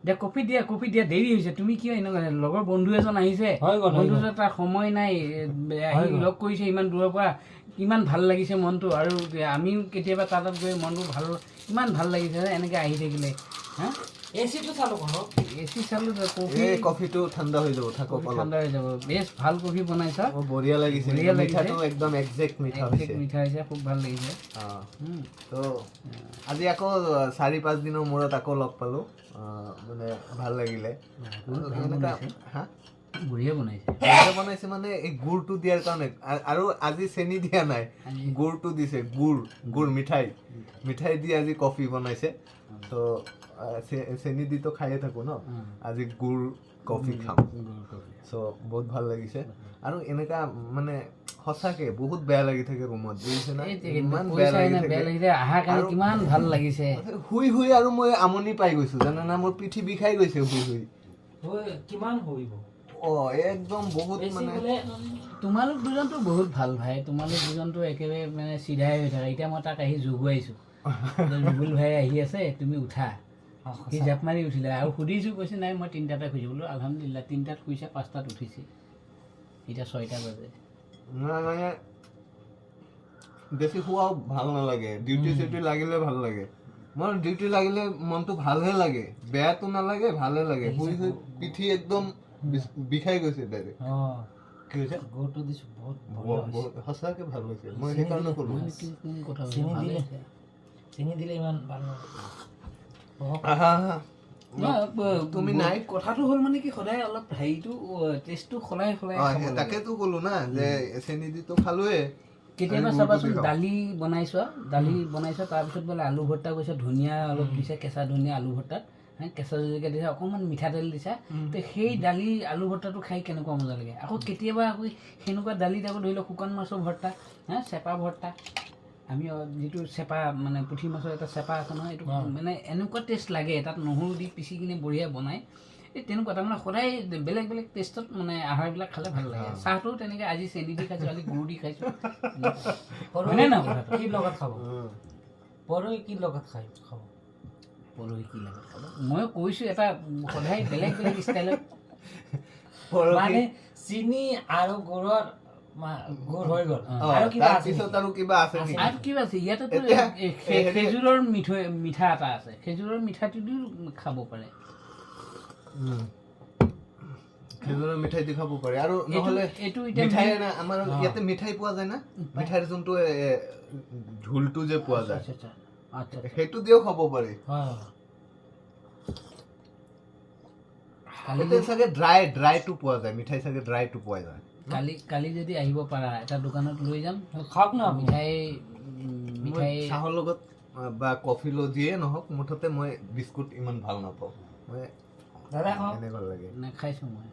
দে, coffee দিয়া, coffee দিয়া, দেৰি হৈছে। তুমি কিয় এনেকুৱা? লগৰ বন্ধু এজন আহিছে। হৈ গ'ল, হৈ গ'ল। বন্ধুজন, তাৰ সময় নাই, আহি হৈ গ'ল। লগ কৰিছে ইমান দূৰৰ পৰা, কিমান ভাল লাগিছে মনটো। আৰু আমিও কেতিয়াবা তাৰ তাত গৈ মনটো ভাল, ইমান ভাল লাগিছে এনেকৈ আহি থাকিলে। হা। এচিটো চালো কৰক। এ চি চালোঁ, কফি। এই কফিটো ঠাণ্ডা হৈ যাব, থাকক কফি অলপ। ঠাণ্ডা হৈ যাব। বেছ ভাল কফি বনাইছা। অ, বঢ়িয়া লাগিছে। বঢ়িয়া লাগিছে। মিঠাটো একদম একজেক্ট মিঠা হৈছে। মিঠা হৈছে, খুব ভাল লাগিছে। তো আজি আকৌ 4-5 দিনৰ মূৰত আকৌ লগ পালো, মানে ভাল লাগিলে। বহুত ভাল এনেকা বনাইছে। হা। বঢ়িয়া বনাইছে। বঢ়িয়া বনাইছে, মানে এই গুড়টো দিয়াৰ কাৰণে আৰু আজি চেনি দিয়া নাই। গুড়টো দিছে, গুড় গুড় মিঠাই মিঠাই দি আজি কফি বনাইছে। তো চেনি দিতো খায়ে থাকো ন। আজি গুড় কফি খাম। গুড় কফি। চ' বহুত ভাল লাগিছে। আৰু এনেকা মানে সঁচাকে বহুত বেয়া লাগি থাকে ৰুমত, বুজিছে না? এই ইমান বেয়া পইচাই লাগি নাই, বেয়া থাকে। লাগিছে। অহাৰ কাৰণে কিমান ভাল লাগিছে। শুই শুই আৰু মই আমনি পাই গৈছো, জানা না? মোৰ পিঠি বিষাই গৈছে শুই শুই। হৈ কিমান শুইব? অ, একদম বহুত। বেছি মানে বোলে। তোমালোক দুজনতো বহুত ভাল ভাই। তোমালোক দুজনতো একেবাৰে মানে চিধাই হৈ থাকে। এতিয়া মই তাক আহি জগুৱাইছোঁ, ৰুবুল ভাই আহি আছে, তুমি উঠা। সি জাপ মাৰি উঠিলে আৰু সুধিছোঁ, কৈছে নাই, মই 3টাতে শুইছোঁ বোলো। আলহামদুলিল্লাহ, 3টাত শুইছে, 5টাত উঠিছে। এতিয়া 6টা বাজে। নাই, মানে বেছি শোৱাও ভাল নালাগে। ডিউটি চিউটি লাগিলে ভাল লাগে। মোৰ ডিউটি লাগিলে মনটো ভালহে লাগে, বেয়াটো নালাগে, ভালহে লাগে। শুই শুই পিঠি একদম বিষাই গৈছে ডাইৰেক্ট। কি হৈছে? গুড়টো দিছোঁ, বহুত বঢ়িয়া হৈছে। সঁচাকে ভাল হৈছে, মই সেইকাৰণে ক'লো। মানে কি কোন কথা কৈছে, চেনি ভালে দিলে। হৈছে। চেনি দিলে ইমান ভাল নহয়। আহা আহা। নহয়, তুমি নাই? কথাটো হ'ল মানে কি, সদায় অলপ হেৰিটো, টেষ্টটো সলাই সলাই খাব লাগে। তাকেতো ক'লো না যে চেনি দিতো খালোৱে। কেতিয়াবা আমি গুড়টো চাবাচোন, দি খাওঁ। দালি বনাইছোৱা, দালি বনাইছোৱা, তাৰপিছত বোলে আলু ভৰ্তা কৰিছা, ধনিয়া অলপ দিছা, কেঁচা ধনিয়া আলু ভৰ্তাত, হে, কেঁচা জলকীয়া দিছা, অকণমান মিঠাতেল দিছা, তো সেই দালি আলু ভৰ্তাটো খাই কেনেকুৱা মজা লাগে। আকৌ কেতিয়াবা আকৌ সেনেকুৱা দালিত আকৌ ধৰি লওক শুকান মাছৰ ভৰ্তা, হা, চেপা ভৰ্তা, আমি যিটো চেপা, মানে পুঠি মাছৰ এটা চেপা আছে নহয়, এইটো মানে এনেকুৱা টেষ্ট লাগে, তাত নহৰু দি পিচি কিনে বঢ়িয়া বনায়। এই তেনেকুৱা তাৰমানে সদায় বেলেগ বেলেগ টেষ্টত মানে আহাৰবিলাক খালে ভাল লাগে। চাহটোও তেনেকৈ, আজি চেনি দি খাইছোঁ, আজি গুড় দি খাইছোঁ। হয়নে নহয় কথাটো? কি লগত খাব? পৰহি কি লগত খাব? পৰহি কি লগত খাব? ময়ো কৈছোঁ, এটা সদায় বেলেগ বেলেগ ষ্টাইলত। পৰহি মানে চেনি আৰু গুড়ৰ গুড় হৈ গ'ল। আৰু কিবা আছে? তাৰপিছত আৰু কিবা আছে নেকি? আৰু কিবা আছে ইয়াতেতো? এতিয়া খেজুৰৰ মিঠৈ মিঠা এটা আছে, খেজুৰৰ মিঠাটো দিও খাব পাৰে। খেজুৰৰ মিঠাই দি খাব পাৰে আৰু নহ'লে এইটো এতিয়া মিঠাই না, আমাৰ ইয়াতে মিঠাই পোৱা যায় না, মিঠাইৰ যোনটো ঝোলটো যে পোৱা যায়, আচ্ছা আচ্ছা আচ্ছা সেইটো দিও খাব পাৰি। হয়। কালি ইয়াতে চাগে ড্ৰাইটো পোৱা যায়, মিঠাই চাগে ড্ৰাইটো পোৱা যায়। কালি যদি আহিব পাৰা, এটা দোকানত লৈ যাম। খাওক না আপুনি। মিঠাই মই মিঠাই চাহৰ লগত বা কফি লগত যিয়ে নহওক, মুঠতে মই বিস্কুট ইমান ভাল নাপাওঁ মই। দাদা, খাওক। এনে ভাল লাগে। নাখাইছোঁ মই।